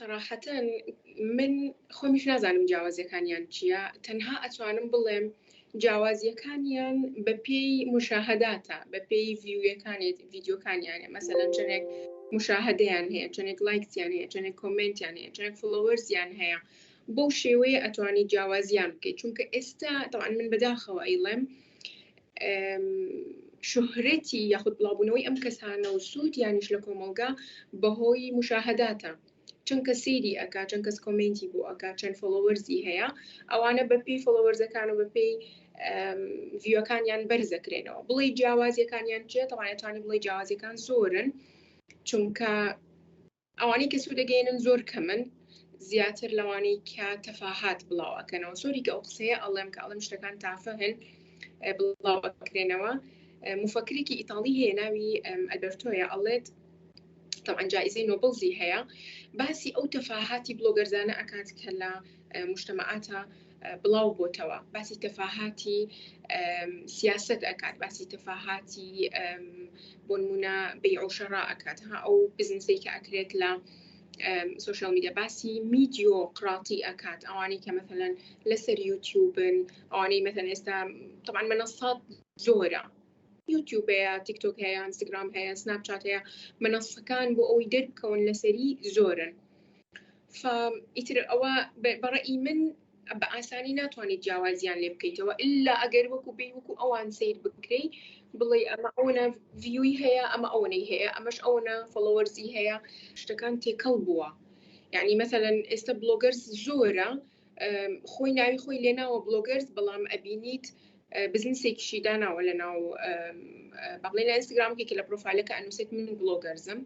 سەراحەتەن من خۆمیش نازانم جیاوازیەکانیان چییە تەنها ئەتوانم بڵێم جیاوازیەکانیان بەپێی مشاهداتە بەپێی view ەکانێت ڤیدیۆکانیانە مەسەلەن چەندێک مشاهدەیان هەیە چەندێک likes یان هەیە چەندێک comment یان هەیە چەندێک followers یان هەیە بەو شێوەیە ئەتوانی جیاوازیان بکەیت چونکە ئێستا تەوان من بەداخەوە ئەیڵێم شوهرەتی یاخود بڵاوبوونەوەی ئەم کەسانە و سوودیانیش لە کۆمەڵگا بەهۆی مشاهداتە چەند کەس سەیری ئەکا چەند کەس comment ی بۆ ئەکا چەند followers ی هەیە ئەوانە بەپێی followers ەکان و بەپێی view ەکانیان بەرزەکرێنەوە بڵێ جیاوازیەکانیان چیە تەوانەتوانی بڵێ جیاوازیەکان زۆرن چونکە ئەوانەی کە سوود دەگەیەنن زۆر کەمن زیاتر لەوانەی کە تەفاهات بڵاو ئەکەنەوە sorry کە ئەو قسەیە ئەڵێم کە ئەڵێم شتەکان تافهن بڵاو ئەکرێنەوە مفەکرێکی ئیتاڵی هەیە ناوی ئەلبەرتۆیە ئەڵێت طبعا جائزەی نۆبڵزی هەیە باسی ئەو تەفاهاتی bloggers انە ئەکات کە لە مجتمعاتە بڵاو بۆتەوە باسی تەفاهاتی سیاست ئەکات باسی تەفاهاتی بۆنمونە بەیع و شەرا ئەکات ها ئەو بزنسەی کە ئەکرێت لە social media باسی میدیۆ قراتی ئەکات ئەوانەی کە مەثلەن لەسەر یوتیوبن ئەوانەی مەثلەن ئێستا طبعا منصات زۆرە یوتیوب هەیە تیکتۆک هەیە ئینستاگرام هەیە سناپ چات هەیە منصەکان بۆ ئەوەی دەربکەون لەسەری زۆرن ئیتر ئەوە بەڕئی من بە ئاسانی ناتوانیت جیاوازیان لێ بکەیتەوە ئللا ئەگەر وەکو بی وەکو ئەوان سیر بکرێی بڵێ ئەمە ئەوەنە view ی هەیە ئەمە ئەوەنەی هەیە ئەمەش ئەوەنە followers ی هەیە شتەکان تێکەڵ بووە یعنی مەسەلەن ئێستا bloggers زۆرە خۆی ناوی خۆی لێناوە bloggers بەڵام ئەبینیت بزنسێکیشی داناوە لە ناو بەڵێ لە ئینستاگرامێکی کە لە پرۆفایلەکە ئەنووسێت من bloggers م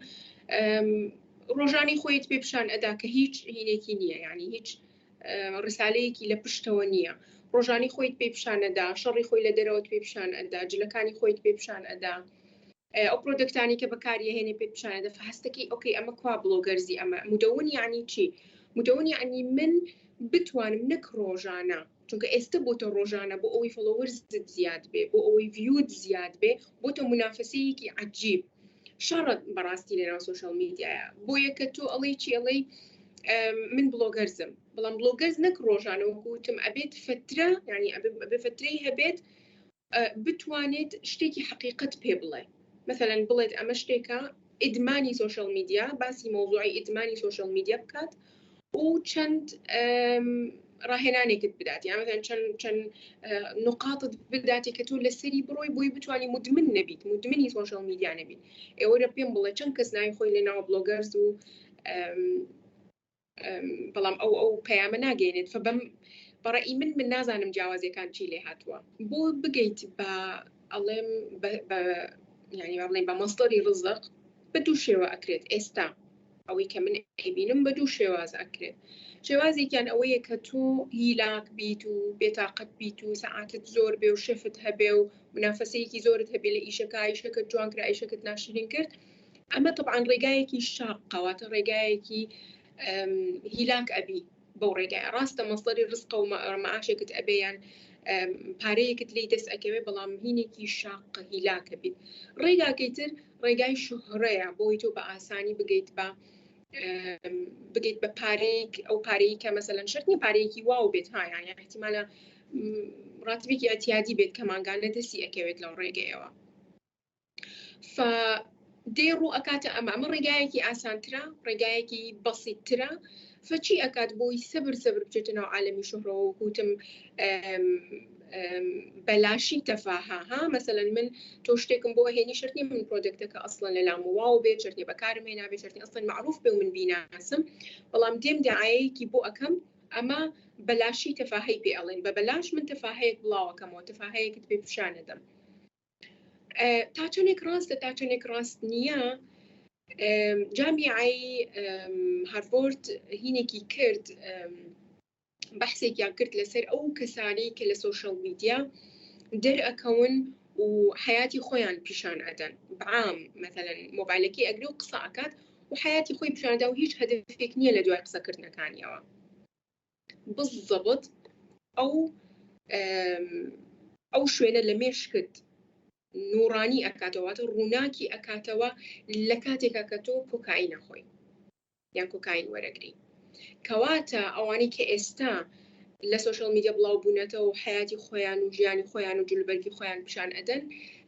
ڕۆژانی خۆیت پێ پیشان ئەدا کە هیچ هینێکی نییە یعنی هیچ ڕسالەیەکی لە پشتەوە نییە ڕۆژانی خۆیت پێ پیشانەدا شەڕی خۆی لە دەرەوەت پێ پیشان ئەدا جلەکانی خۆیت پێ پیشان ئەدا ئەو product انی کە بەکاریەهێنێ پێت پیشانەدە فهستەکەی okay ئەمە کوا bloggers ی ئەمە مدون یعنی چی؟ مدون یعنی من بتوانم نەک ڕۆژانە چونکە ئێستە بۆتە ڕۆژانە بۆ ئەوەی followers ت زیاد بێ بۆ ئەوەی view ت زیاد بێ بۆتە منافەسەیەکی عجیب شەڕت بەڕاستی لەناو social media یە بۆیە کە تۆ ئەڵێی چی ئەڵێی من bloggers م بەڵام bloggers نەک ڕۆژانە وەکو وتم ئەبێت فترە یعنی ئەبێ فترەی هەبێت بتوانێت شتێکی حەقیقەت پێ بڵێ مەسەلەن بڵێت ئەمە شتێکە ئیدمانی social media باسی مەوزوعی ئیدمانی social media بکات و چەند ڕاهێنانێکت بدات یان مەسەلەن چەند چەند نقاطت بداتێ کە تۆ لەسەری بڕۆی بۆی بتوانی مدمن نەبیت مدمنی social media نەبیت ئێوەرە پێم بڵێ چەند کەس ناوی خۆی لە ناو bloggers و بەڵام ئەو ئەو پەیامە ناگەێنێت فە بەم بەڕئی من من نازانم جیاوازیەکان چی لێ هاتووە بۆ بگەیت بە ئەڵێم ینی با بڵێن بە مەسدەری ڕزق بە دوو شێوە ئەکرێت ئێستا ئەوەی کە من ئەیبینم بە دوو شێواز ئەکرێت شێوازێکیان ئەوەیە کە تۆ هیلاک بیت و بێتاقەت بیت و سەعاتت زۆر بێ و شەفت هەبێ و منافەسەیەکی زۆرت هەبێ لە ئیشەکە ئیشەکەت جوان کرا ئیشەکەت ناشرین کرد ئەمە تەبعەن ڕێگایەکی شاقە واتە ڕێگایەکی هیلاک ئەبی بەو ڕێگایە ڕاستە مەسدەری ڕزقە و مەعاشێکت ئەبێ یان پارەیەکت لی دەست ئەکەوێ بەڵام هینێکی شاقە هیلاکە بیت ڕێگاکەی تر ڕێگای شوهرەیە بۆی تۆ بە ئاسانی بگەیت بە بگەیت بە پارەیەک ئەو پارەی کە مەسەلەن شەرت نییە پارەیەکی واو بێت ها یان احتیمالە ڕاتبێکی ئەتیادی بێت کە مانگانە دەستی ئەکەوێت لەو ڕێگەیەوە ف دێ ڕوو ئەکاتە ئەمە ئەمە ڕێگایەکی ئاسانترە ڕێگایەکی بەسیترە فچی ئەکات بۆی سەبر سەبر بچێتە ناو عالەمی شوهرەوە وەکوتم بەلاشی تەفاها ها مەسەلەن من تۆ شتێکم بۆ هێنی شەرت نییە من product ەکە ئەسڵەن لە لام واو بێت شەرت نییە بەکارم هێنابێ شەرت نییە ئەسڵەن مەعروف بێ و من بیناسم بەڵام دێم دعایەیەکی بۆ ئەکەم ئەمە بەلاشی تەفاهەی پێ ئەڵێن بە بەلاش من تەفاهەیەک بڵاوەکەمەوە تەفاهەیەکت پێ پیشانەدەم تا چەندێک ڕاستە تا چەندێک ڕاست نییە جامیعی هارڤۆرد هینێکی کرد بەحسێکیان کرد لەسەر ئەو کەسانەی کە لە social media دەرئەکەون و حیاتی خۆیان پیشان ئەدەن بەعام مەثلەن مۆبایلەکەی ئەگرێ و قسە ئەکات و حیاتی خۆی پیشاندا و هیچ هەدەفێک نییە لە دوای قسەکردنەکانیەوە بزەبت ئەو ئەو شوێنە لە مێشکت نوڕانی ئەکاتەوە واتە ڕووناکی ئەکاتەوە لە کاتێکا کە تۆ کۆکاین ئەخۆی. یان کۆکاین وەرەگری. کەواتە ئەوانەی کە ئێستا لە سۆشیال میدیا بڵاو بوونەتەوە و حەیاتی خۆیان و ژیانی خۆیان و جلوبەرگی خۆیان پیشان ئەدەن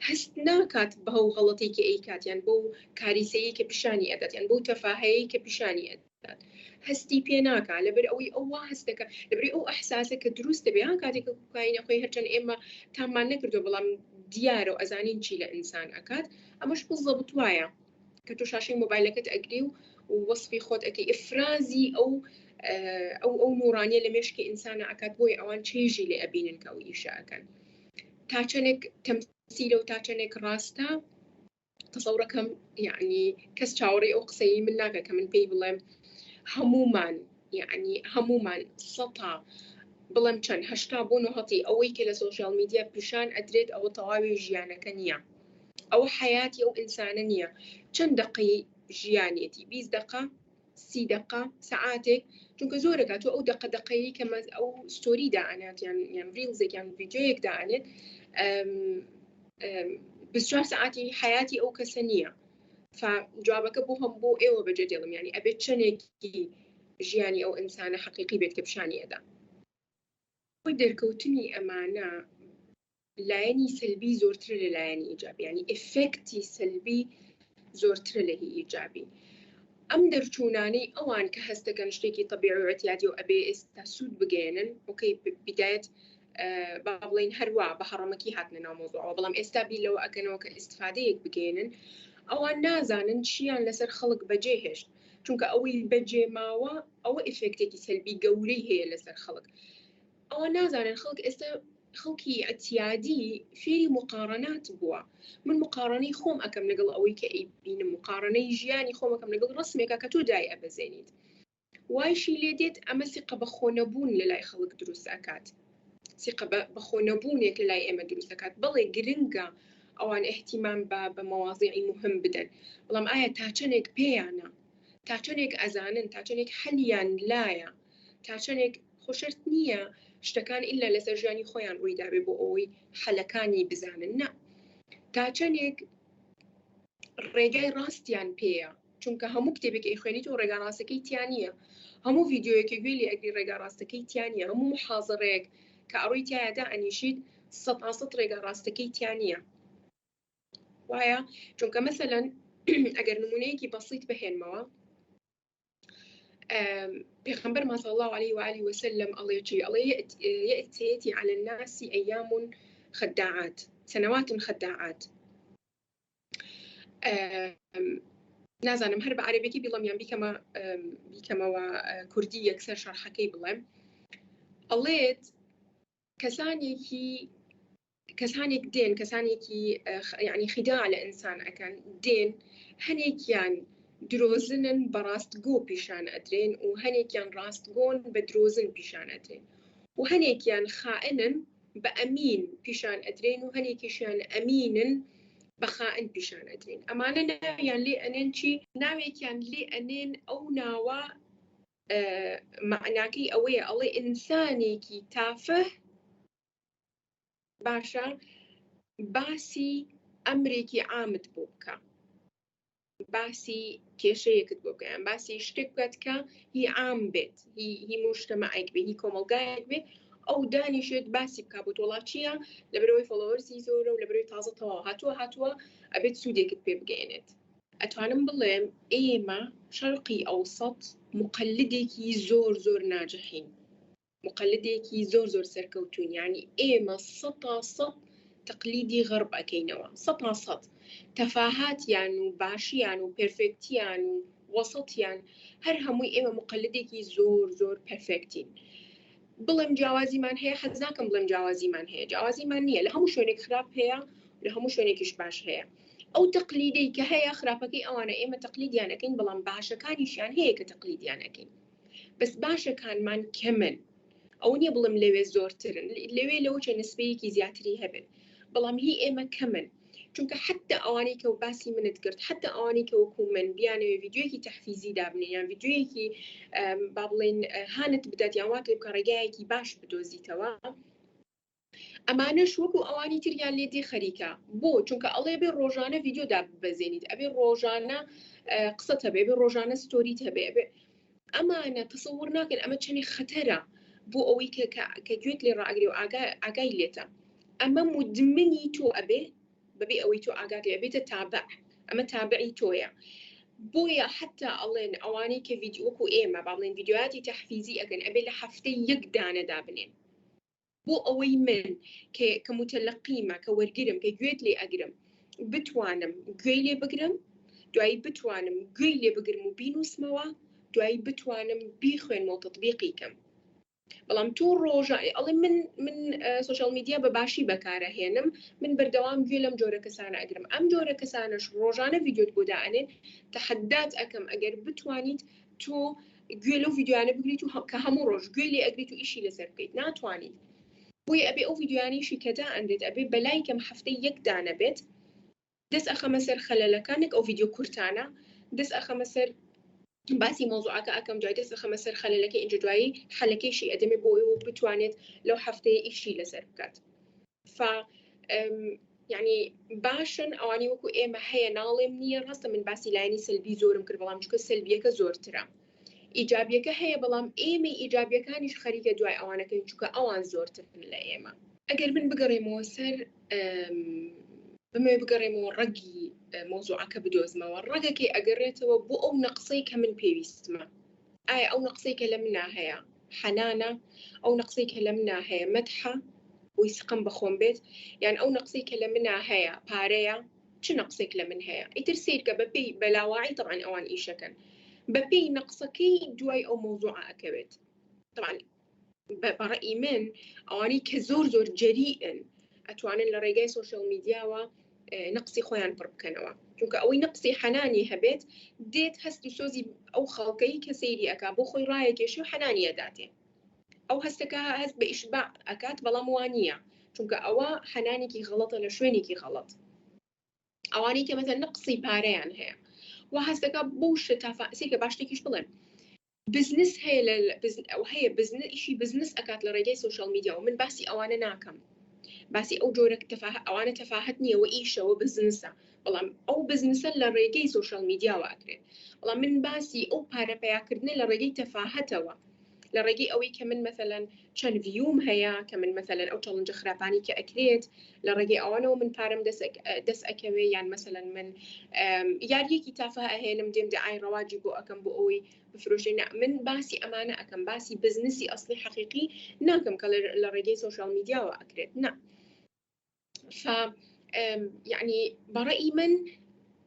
هەست ناکات بەو غەڵەتەی کە ئەیکات یان بەو کاریسەیەی کە پیشانی ئەدات یان بەو تەفاهەیەی کە پیشانی ئەدات هەستی پێ ناکا لەبەر ئەوەی ئەو وا هەست دەکا لەبەری ئەو ئەحساسە کە دروست دەبێ ها کاتێک کە کۆکاین ئەخۆی هەرچەند ئێمە تاممان نەکردووە بەڵام دیارە و ئەزانین چی لە ئینسان ئەکات ئەمەش بزەبت وایە کە تۆ شاشەی مۆبایلەکەت ئەگری و وەسفی خۆت ئەکەی ئفرازی ئەو ئەو ئەو نورانیە لە مێشکی ئینسانە ئەکات بۆی ئەوان چێژی لێ ئەبینن کە ئەو ئیشە ئەکەن تا چەندێک تەمسیلە و تا چەندێک ڕاستە تەسەورەکەم یعنی کەس چاوەڕێی ئەو قسەی من ناکە کە من پێی بڵێم هەمومان یعنی هەمومان سەتا بڵێم چەند هەشتا بۆ نهەتی ئەوەی کە لە سۆشیال میدیا پیشان ئەدرێت ئەوە تەواوی ژیانەکە نییە ئەوە حەیاتی ئەو ئینسانە نییە چەند دەقەی ژیانێتی 20 دقە سی دقە سەعاتێک چونکە زۆرەکە تۆ ئەو دقە دقەیە کە ئەو story دائەنات یان یان reels ێک یان ڤیدیۆیەک دائەنێت 24 سەعاتی حیاتی ئەو کەسە نییە جوابەکە بۆ هەم بۆ ئێوە بەجێ دێڵم ینی ئەبێت چەندێکی ژیانی ئەو ئینسانە حەقیقی بێت کە پیشانی ئەدا خۆی دەرکەوتنی ئەمانە لایەنی سەلبی زۆرترە لە لایەنی ئیجابی یانی ئیفێکتی سەلبی زۆرترە لە هی ئیجابی ئەم دەرچوونانەی ئەوان کە هەست دەکەن شتێکی تەبیعی و ئیعتیادی و ئەبێ ئێستا سوود بگەیەنن okay بیدایەت با بڵێین هەروا بە هەڕەمەکی هاتنە ناو مۆزوعەوە بەڵام ئێستا بیر لەوە ئەکەنەوە کە ئیستفادەیەک بگەیەنن ئەوان نازانن چیان لەسەر خەڵک بەجێ هێشت چونکە ئەوەی بەجێ ماوە ئەوە ئیفێکتێکی سەلبی گەورەی هەیە لەسەر خەڵک ئەوە نازانن خەڵک ئێستا خەڵکی ئەتیادی فێری مقاڕەنات بووە من مقاڕەنەی خۆم ئەکەم لەگەڵ ئەوەی کە ئەیبینم مقاڕەنەی ژیانی خۆم ئەکەم لەگەڵ ڕسمێکا کە تۆ دای ئەبەزێنیت وایشی لێ دێت ئەمە سیقە بەخۆ نەبوون لە لای خەڵک دروست ئەکات سیقە بەخۆ نەبوونێک لە لای ئێمە دروست ئەکات بەڵێ گرنگە ئەوان احتیمام بە بە مەوازیعی مهم بدەن بەڵام ئایا تا چەندێک پێیانە تا چەندێک ئەزانن تا چەندێک حەلیان لایە تا چەندێک خۆ شەرت نییە شتەکان ئیلا لەسەر ژیانی خۆیان ڕوویدابێ بۆ ئەوەی حەلەکانی بزانن نا تا چەندێک ڕێگای ڕاستیان پێیە چونکە هەموو کتێبێک ئەیخوێنیت و ڕێگا ڕاستەکەی تیا نییە هەموو ڤیددیوەیەکی گوێ لێ ئەگری ڕێگا ڕاستەکەی تیا نییە هەموو محازڕەیەک کە ئەڕۆی تایەدا ئەنیشیت سەد سەد ڕێگا ڕاستەکەی تیا نییە وایە چونکە مەسەلەن ئەگەر نمونەیەکی بەسیت بهێنمەوە پێغەمبەرمان صلی الله علیه و آله وسلم ئەڵێ چی ئەڵێ یەتێتی على الناس أيام خداعات سنوات خداعات نازانم هەر بە عەرەبێکی بیڵم یان بیکەمە بیکەمەوە کوردی یەکسەر شەرحەکەی بڵێم ئەڵێت کەسانێکی کەسانێک دێن کەسانێکی یعنی خیدا لە ئینسان ئەکەن دێن هەنێکیان درۆزنن بە ڕاستگۆ پیشان ئەدرێن و هەنێکیان ڕاستگۆن بە درۆزن پیشان ئەدرێن و هەنێکیان خائنن بە ئەمین پیشان ئەدرێن و هەنێکیشیان ئەمینن بە خائن پیشان ئەدرێن ئەمانە ناویان لێ ئەنێن چی ناوێکیان لێ ئەنێن ئەو ناوە مەعناکەی ئەوەیە ئەڵێ ئینسانێکی تافه باشە باسی ئەمرێکی عامت بۆ بکە باسی کێشەیەکت بۆ بکە یان باسی شتێک بکات کە هی عام بێت هی هی مجتەمەعێک بێ هی کۆمەڵگایەک بێ ئەو دانیشێت باسی بکا بۆ تۆڵا چییە لەبەرەوەی followers ی زۆرە و لەبەرەوەی تازە تەواو هاتووە هاتووە ئەبێت سوودێکت پێ بگەیەنێت ئەتوانم بڵێم ئێمە شەرقی ئەوسەت مقلدێکی زۆر زۆر ناجحین مقلدێکی زۆر زۆر سەرکەوتوین یانی ئێمە سەتا سەد تەقلیدی غەرب ئەکەینەوە سەتا سەد تەفاهاتیان و باشیان و perfect یان و وەسەتیان هەر هەمووی ئێمە مقلدێکی زۆر زۆر perfect ین بڵێم جیاوازیمان هەیە حەز ناکەم بڵێم جیاوازیمان هەیە جیاوازیمان نییە لە هەموو شوێنێک خراپ هەیە لە هەموو شوێنێکیش باش هەیە ئەو تەقلیدەی کە هەیە خراپەکەی ئەوانە ئێمە تەقلیدیان ئەەکەین بەڵام باشەکانیشیان هەیە کە تەقلیدیان ئەەکەین بەس باشەکانمان کەمن ئەوە نیە بڵێم لەوێ زۆرترن لەوێ لەوە چە نسبەیەکی زیاتری هەبێت بەڵام هی ئێمە کەمن چونکە حتا ئەوانەی کە باسی منت کرد حتا ئەوانەی کە وەکو من بیانەوێ ڤیدیۆیەکی تەحفیزی دابنێن یان ڤیدیۆیەکی با بڵێین هانت بدات یان وات لێ بکە ڕێگایەکی باش بدۆزیتەوە. ئەمانەش وەکو ئەوانی تریان لێ دێ خەریکە بۆ چونکە ئەڵێ بێ ڕۆژانە ڤیدیۆ داببەزێنیت ئەبێ ڕۆژانە قسەت هەبێ بێ ڕۆژانە story ت هەبێ ئەبێ ئەمانە تەسەور ناکەن ئەمە چەنی خەتەرە بۆ ئەوەی کە کە گوێت لێ ڕاگری و ئاگای لێتە ئەمە مدمنی تۆ ئەبێ بەبێ ئەوەی تۆ ئاگات لێ ئەبێتە تابع ئەمە تابعی تۆیە بۆیە حتا ئەڵێن ئەوانەی کە ڤیدیۆ وەکو ئێمە با بڵێن ڤیدیۆیاتی تەحفیزی ئەکەن ئەبێ لە هەفتەی یەک دانە دابنێن بۆ ئەوەی من کە کە موتەلەقیمە کە وەرگرم کە گوێت لێ ئەگرم بتوانم گوێی لێ بگرم دوایی بتوانم گوێی لێ بگرم و بینوسمەوە دوایی بتوانم بیخوێنمەوە تەطبیقی کەم بەڵام تۆ ڕۆژە ئەڵێ من من social media بە باشی بەکارەهێنم من بەردەوام گوێ لەم جۆرە کەسانە ئەگرم ئەم جۆرە کەسانەش ڕۆژانە ڤیدیۆت بۆ دائەنێن تەحەدات ئەکەم ئەگەر بتوانیت تۆ گوێ لەو ڤیدیۆیانە بگریت و کە هەموو ڕۆژ گوێ لێ ئەگریت و ئیشی لەسەر بکەیت ناتوانیت بۆیە ئەبێ ئەو ڤیدیۆیانەیشی کە دائەنرێت ئەبێ بەلای کەم هەفتەی یەک دانە بێت دەست ئەخەمە سەر خەلەلەکان نەک ئەو ڤیدیۆ کورتانە دەست ئەخەمە سەر باسی مەوزوعەکە ئەکەم دوای دەست ئەخەمە سەر خەلەلەکەی ئینجا دوایی حەلەکەیشی ئەدەمێ بۆ ئەوە بتوانێت لەو هەفتەیە ئیشی لەسەر بکات ف یعنی باشن ئەوانی وەکو ئێمە هەیە ناڵێم نییە ڕاستە من باسی لایەنی سەلبی زۆرم کرد بەڵام چکە سەلبیەکە زۆرترە ئیجابیەکە هەیە بەڵام ئێمەی ئیجابیەکانیش خەریکە دوای ئەوانەکەین چونکە ئەوان زۆرترن لە ئێمە. ئەگەر من بگەڕێمەوە سەر بمەوێ بگەڕێمەوە ڕەگی مەوزوعەکە بدۆزمەوە ڕەگەکەی ئەگەڕێتەوە بۆ ئەو نەقسەی کە من پێویستمە ئایا ئەو نەقسەی کە لە منا هەیە حەنانە ئەو نەقسەی کە لە منا هەیە مەدحە بۆی سقم بەخۆم بێت یان ئەو نەقسەی کە لە منا هەیە پارەیە چ نەقسێک لە من هەیە ئیتر سەیرکە بەپێی بەلاواعی تەبعەن ئەوان ئیشەکەن بەپێی نەقسەکەی دوای ئەو مەوزوعە ئەکەوێت تەبعەن بەڕەئی من ئەوانەی کە زۆر زۆر جەریئن ئەتوانن لە ڕێگای سۆشیال میدیاوە نەقسی خۆیان پڕ بکەنەوە چونکە ئەوەی نەقسی حەنانی هەبێت دێت هەست و سۆزی ئەو خەڵکەی کە سەیری ئەک بۆ خۆی ڕایەکێشی و حەنانی ئەداتێ ئەو هەستەکە هەست بە ئیشباع ئەکات بەڵام وانە چونکە ئەوە حەنانێکی غەڵەتە لە شوێنێکی غەڵەت ئەوانەی کە مەسەلەن نەقسی پارەیان هەیە و هەستەکە بەو شتە تافە سێکە با شتێکیش بڵێم بزنس هەیە لە ئەو هەیە بزنس ئیشی بزنس ئەکات لە ڕێگەی سۆشیال میدیاوە من باسی ئەوانە ناکەم باسی ئەو جۆرە تەفاهە ئەوانە تەفاهەت نییە و ئیشەوە بزنسە بەڵام ئەو بزنسە لە ڕێگەی سۆشیال میدیاوە ئەکرێت بەڵام من باسی ئەو پارە پەیاکردنە لە ڕێگەی تەفاهەتەوە لە ڕێگەی ئەوەی کە من مەسەلەن چەند view م هەیە کە من مەسەلەن ئەو challenge ە خراپانی کە ئەکرێت لە ڕێگەی ئەوانەوە من پارەم دەست ئەکەوێ یان مەسەلەن من یاریەکی تافە ئەهێنم دێم دەعای ڕەواجی بۆ ئەەکەم بۆ ئەوەی بفرۆشێ نا من باسی ئەمانە ئەەکەم باسی بزنسی ئەسلی حەقیقی ناکەم کە لە ڕێگەی سۆشیال میدیاوە ئەکرێت نا ف یعنی بەڕەئی من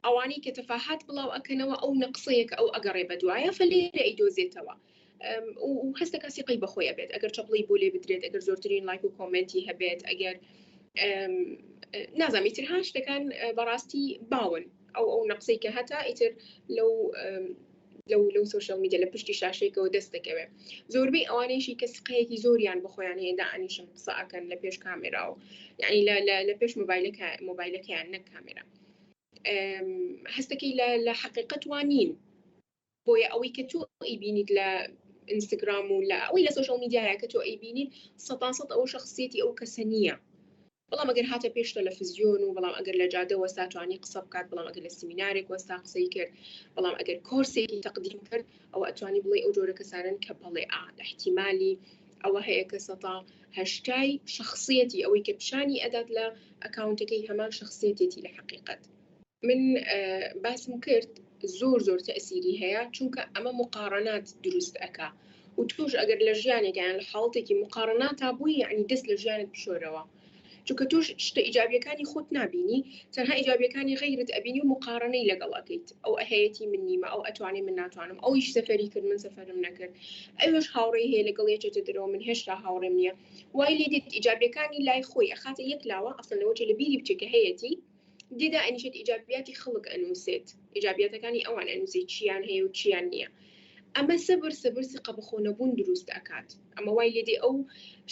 ئەوانەی کە تەفاهات بڵاو ئەکەنەوە ئەو نەقسەیە کە ئەو ئەگەڕێ بەدوایە فلێرە ئەیدۆزێتەوە و هەستەکە سیقەی بەخۆی ئەبێت ئەگەر چەپڵی بۆ لێ بدرێت ئەگەر زۆرترین لایک و comment ی هەبێت ئەگەر نازانم ئیتر ها شتەکان بەڕاستی باون ئەو ئەو نەقسەی کە هەتا ئیتر لەو لەو لەو سۆشیال میدیا لە پشتی شاشەیەکەوە دەست دەکەوێت زۆربەی ئەوانەیشی کە سقەیەکی زۆریان بەخۆیان هەیە دائەنیشن قسە ئەکەن لە پێش کامێرا و یعنی لە لە پێش مۆبایلەکە مۆبایلەکەیان نەک کامێرا هەستەکەی لە لە حقیقەت وانین بۆیە ئەوەی کە تۆ ئەیبینیت لە ئینستاگرام و لە ئەوەی لە سۆشیال میدیایە کە تۆ ئەیبینیت سەتان سەد ئەوە شخصیەتی ئەو کەسە نییە بەڵام ئەگەر هاتە پێش تەلەفزیۆن و بەڵام ئەگەر لە جادە وەستا توانی قسە بکات بەڵام ئەگەر لە سیمینارێک وەستا قسەی کرد بەڵام ئەگەر کۆرسێکی تەقدیم کرد ئەوە ئەتوانی بڵێ ئەو جۆرە کەسانن کە بەڵێ ئا احتیمالی ئەوە هەیە کە سەتا هەشتای شخصیەتی ئەوەی کە پیشانی ئەدات لە ئەکاونتەکەی هەمان شخصیەتێتی لە حقیقەت. من باسم کرد زۆر زۆر تەئسیری هەیە چونکە ئەمە مقاڕنات دروست ئەکا و تۆش ئەگەر لە ژیانێک یان لە حاڵەتێکی مقاڕناتا بووی یعنی دەست لە ژیانت بشۆرەوە چونکە تۆش شتە ئیجابیەکانی خۆت نابینی تەنها ئیجابیەکانی غەیرت ئەبینی و مقاڕنەی لەگەڵ ئەکەیت ئەو ئەهەیەتی من نیمە ئەو ئەتوانێ من ناتوانم ئەویش سەفەری کرد من سەفەرم نەکرد ئەویش هاوڕێی هەیە لەگەڵ یەکێتە دەرەوە من هێشتا هاوڕێم نییە وای لێ دێت ئیجابیەکانی لای خۆی ئەخاتە یەک لاوە ئەسڵەن لەوە چێ لە بیری بچێ کە هەیەتی دێ دائەنیشێت ئیجابیاتی خەڵک ئەنووسێت ئیجابیاتەکانی ئەوان ئەنووسێت چیان هەیە و چیان نییە ئەمە سەبر سەبر سقە بەخۆ نەبوون دروست ئەکات ئەمە وای لێدێ ئەو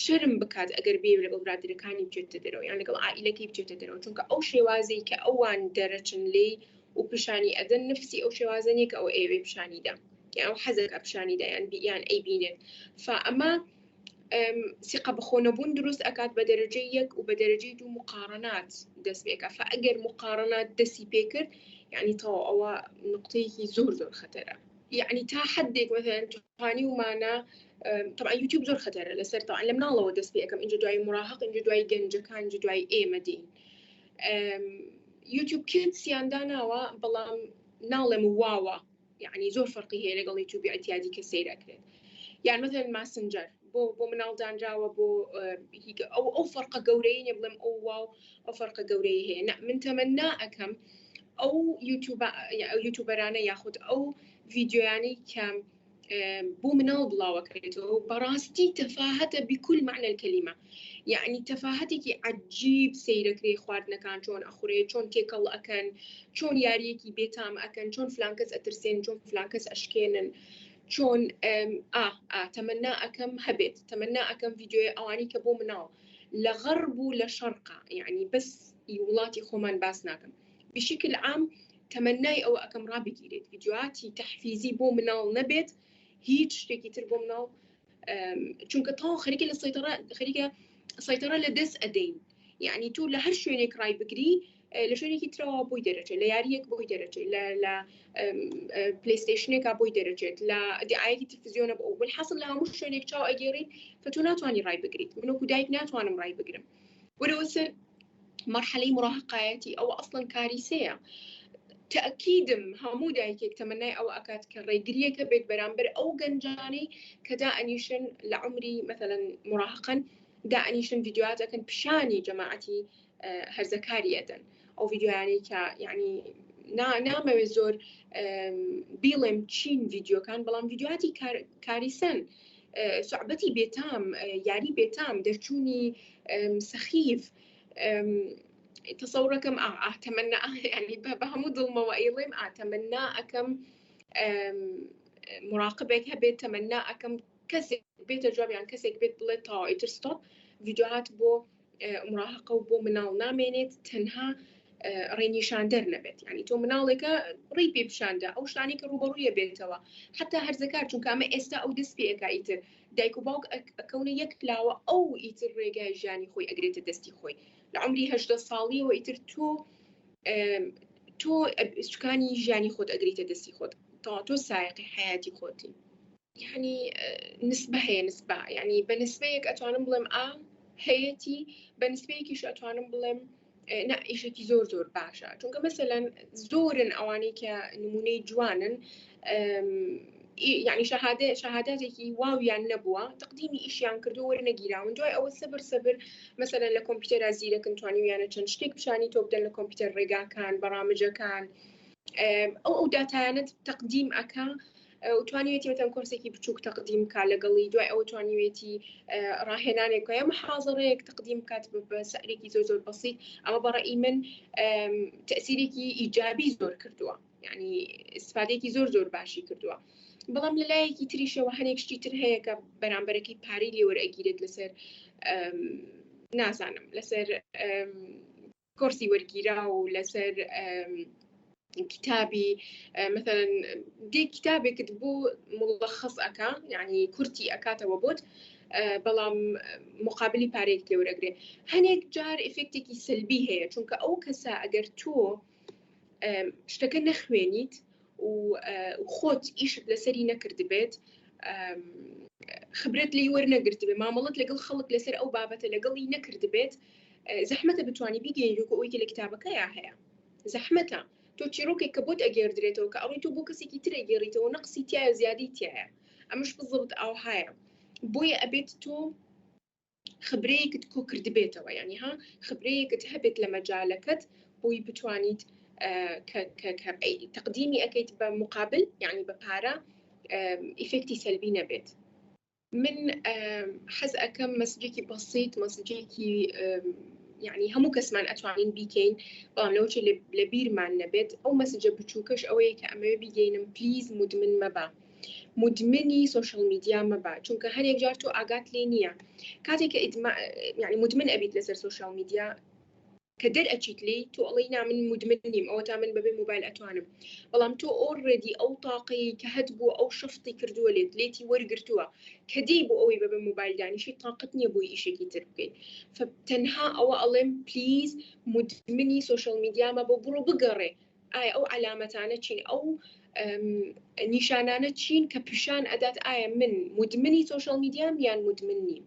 شەرم بکات ئەگەر بێ لەگەڵ برادەرەکانی بچێتە دەرەوە یان لەگەڵ عائیلەکەی بچێتە دەرەوە چونکە ئەو شێوازەی کە ئەوان دەرەچن لێی و پیشانی ئەدەن نفسی ئەو شێوازە نییە کە ئەو ئەیەوێ پیشانی دا یان ئەو حەزەکە پیشانی دا یان یان ئەیبینێت فا ئەمە. سیقە بەخۆ نەبوون دروست ئەکات بە دەرەجەی یەک و بە دەرەجەی دوو مقارنات دەست پێکا فە ئەگەر مقارنات دەسی پێکرد یعنی تەواو ئەوە نقطەیەکی زۆر زۆر خەتەرە یعنی تا حدێک مثلا توانی ومانە طبعا یوتیوب زۆر خەتەرە لەسەر طبعا لە مناڵەوە دەست پێ ئەەکەم اینجا دوای مراهق اینجا دوای گەنجەکان اینجا دوای ئێمە دین یوتیوب کیدسیان داناوە بەڵام ناڵێم واوە یعنی زۆر فەرقی هەیە لەگەڵ یوتیوبی ئەتیادی کە سەیر ئەکرێت یان مەثەن ماسنجەر بۆ بۆ مناڵ دانراوە بۆ ئەو ئەو فەرقە گەورەی نیە بڵێم ئەو واو ئەو فەرقە گەورەی هەیە نە من تەمەنا ئەەکەم ئەو یوتیوب ئەو یوتیوبەرانە یاخود ئەو ڤیددیویانەی کە بۆ مناڵ بڵاوەکرێتەوە بەڕاستی تەفاهەتە بكل معنى الكلمة یعنی تەفاهەتێکی عجیب سەیرەکرێ خواردنەکان چۆن ئەخورێ چۆن تێکەڵ ئەکەن چۆن یاریەکی بێتام ئەکەن چۆن فلان کەس ئەترسێن چۆن فلان کەس ئەشکێنن چۆن ئا ئا تەمەنا ئەکەم هەبێت تەمەنا ئەکەم ڤیددیوی ئەوانی کە بۆ مناڵ لە غەرب و لە شەرقا یعنی بەس وڵاتی خۆمان باس ناکەم بشکل عام تەمەنای ئەوە ئەکەم ڕابگیرێت ڤیددیوهاتی تەحفیزی بۆ مناڵ نەبێت هیچ شتێکی تر بۆ مناڵ چونکە تەواو خەریکە لە سەیتەڕە خەریکە سەیتەڕە لە دەست ئەدەین یعنی تۆ لە هەر شوێنێک ڕای بگری لە شوێنێکی ترەوە بۆی دەرەچێت لە یاریەک بۆی دەرەچێت لە لە پلیستیشنێکا بۆی دەرەچێت لە دیعاەکی تلفزیۆنە بۆ حەسڵ لە هەموو شوێنێک چاو ئەگەڕی کە تۆ ناتوانانی ڕای بگریت منۆکو دایک ناتوانم ڕای بگرم وەرەوە سەر مەرحەلەی مراهقایەتی ئەوە ئەسڵەن کاریسەیە تەئکیدم هەموو دایکێک تەمەنای ئەوە ئەکات کە ڕێگریەکە بێت بەرامبەر ئەو گەنجانەی کە دائەنیشن لە عمری مەثەلەن مراهقەن دائەنیشن ڤیدیۆات ئەکەن پیشانی جەماعەتی هەرزەکاری ئەدەن ئەو ڤیدیۆیانەی کە یعنی نامەوێت زۆر بیڵێم چین ڤیدیۆکان بەڵام ڤیدیۆاتی کاریسەن سوعبەتی بێتام یاری بێتام دەرچوونی سەخیف تەسەورەکەم ئاتەمەنا ینی بە هەموو دڵمەوە ئەیڵێم ئاتەمەنا ئەەکەم مراقبێک هەبێت تەمەنا ئەەکەم کەسێک بێتە جوابیان کەسێک بێت بڵێت تاوا ئیتر ستۆپ ڤیدیۆهات بۆ مراهقە و بۆ مناڵ نامێنێت تەنها ڕێنیشاندەر نەبێت ینی تۆ مناڵێکە ڕێی پێ پیشاندە ئەو شتانی کە ڕوبەڕوویە بێتەوە حتا هەرزەکار چونکە ئەمە ئێستا ئەو دەست پێ ئەکا ئیتر دایک و باوک ئەکەونە یەک لاوە ئەو ئیتر ڕێگای ژیانی خۆی ئەگرێتە دەستی خۆی لە عمری هەشدە ساڵیەوە ئیتر تۆ تۆ سوکانی ژیانی خۆت ئەگریتە دەستی خۆت تۆ سایقی حیاتی خۆتی یعنی نسبە هەیە نسبە یعنی بە نسبەیەک ئەتوانم بڵێم ئا هەیەتی بە نسبەیەکیش ئەتوانم بڵێم نا ئیشێکی زۆر زۆر باشە چونکە مەسەلەن زۆرن ئەوانەی کە نمونەی جوانن یعنی شەهادە شەهاداتێکی واویان نەبووە تقدیمی ئیشیان کردو وەرنەگیراون دوای ئەوە سەبر سەبر مەسەلەن لە کۆمپیوتەرا زیرەکن توانیویانە چەند شتێک پیشانی تۆ بدەن لە کۆمپیوتەر ڕێگاکان بەڕامجەکان ئەو ئەو داتایانت تەقدیم ئەکا توانیوێتی مەتەن کۆرسێکی بچووک تەقدیم بکات لەگەڵی دوای ئەوە توانیوێتی ڕاهێنانێک یا محازڕەیەک تەقدیم بکات بە سعرێکی زۆر زۆر بەسیت ئەمە بەڕئی من تەسیرێکی ئیجابی زۆر کردووە یعنی استفادەیەکی زۆر زۆر باشی کردووە بەڵام لە لایەکی تریشەوە هەنێک شتی تر هەیە کە بەرامبەرەکەی پارەی لێوەرئەگیرێت لەسەر نازانم لەسەر کۆرسی وەرگیراو لەسەر کتابی مثلەن دێ کتابێکت بۆ مڵەخص ئەکا یعنی کورتی ئەکاتەوە بۆت بەڵام مقابلی پارێک لێوەرەگرێ هەنێک جار ئفێکتێکی سلبی هەیە چونکە ئەو کەسە ئەگەر تۆ شتەکە نەخوێنیت و خۆت ئیشت لەسەری نەکردبێت خبرەت لی وەرنەگرتبێ مامەڵت لەگەڵ خەڵک لەسەر ئەو بابەتە لەگەڵی نەکردبێت زەحمەتە بتانی بیگەین وەکو ئەوەی کە لە کتابەکەیا هەیە زەحمەتە تۆ چیرۆکێک کە بۆت ئەگێردرێتەوە کە ئەوەی تۆ بۆ کەسێکی تر ئەگێڕیتەوە نەقسی تایە زیادی تایە ئەمەش بزڵت ئاوهایە بۆیە ئەبێت تۆ خبرەیەکت کۆ کردبێتەوە یعنی ها خبرەیەکت هەبێت لە مەجالەکەت بۆی بتوانیت تەقدیمی ئەەکەیت بە مقابل یعنی بە پارە ئیفێکتی سەلبی نەبێت من حەز ئەەکەم مەسجێکی بەسیت مەسجێکی یعنی هەموو کەسمان ئەتوانین بیکەین بەڵام لەوچ لە بیرمان نەبێت ئەو مەسجە بچووکەش ئەوەیە کە ئەمەوێ بیگەینم پلیز مدمن مەبە مدمنی سۆشیال میدیا مەبە چونکە هەنێک جار تۆ ئاگات لێ نییە کاتێک کە یعنی مدمن ئەبیت لەسەر سۆشیال میدیا. کە دەرئەچیت لێی تۆ ئەڵێی نا من مدمن نیم ئەوەتا من بەبێ مۆبایل ئەتوانم بەڵام تۆ already ئەو تاقەی کە هەت بووە ئەو شەفتی کردووە لێت لێتی وەرگرتووە کە دێی بۆ ئەوەی بەبێ مۆبایل دانیشی تاقەت نییە بۆی ئیشێکی تر بکەیت تەنها ئەوە ئەڵێم please مدمنی social media مەبە بڕۆ بگەڕێ ئایا ئەو عەلامەتانە چین ئەو نیشانانە چین کە پیشان ئەدات ئایا من مدمنی social media م یان مدمن نیم.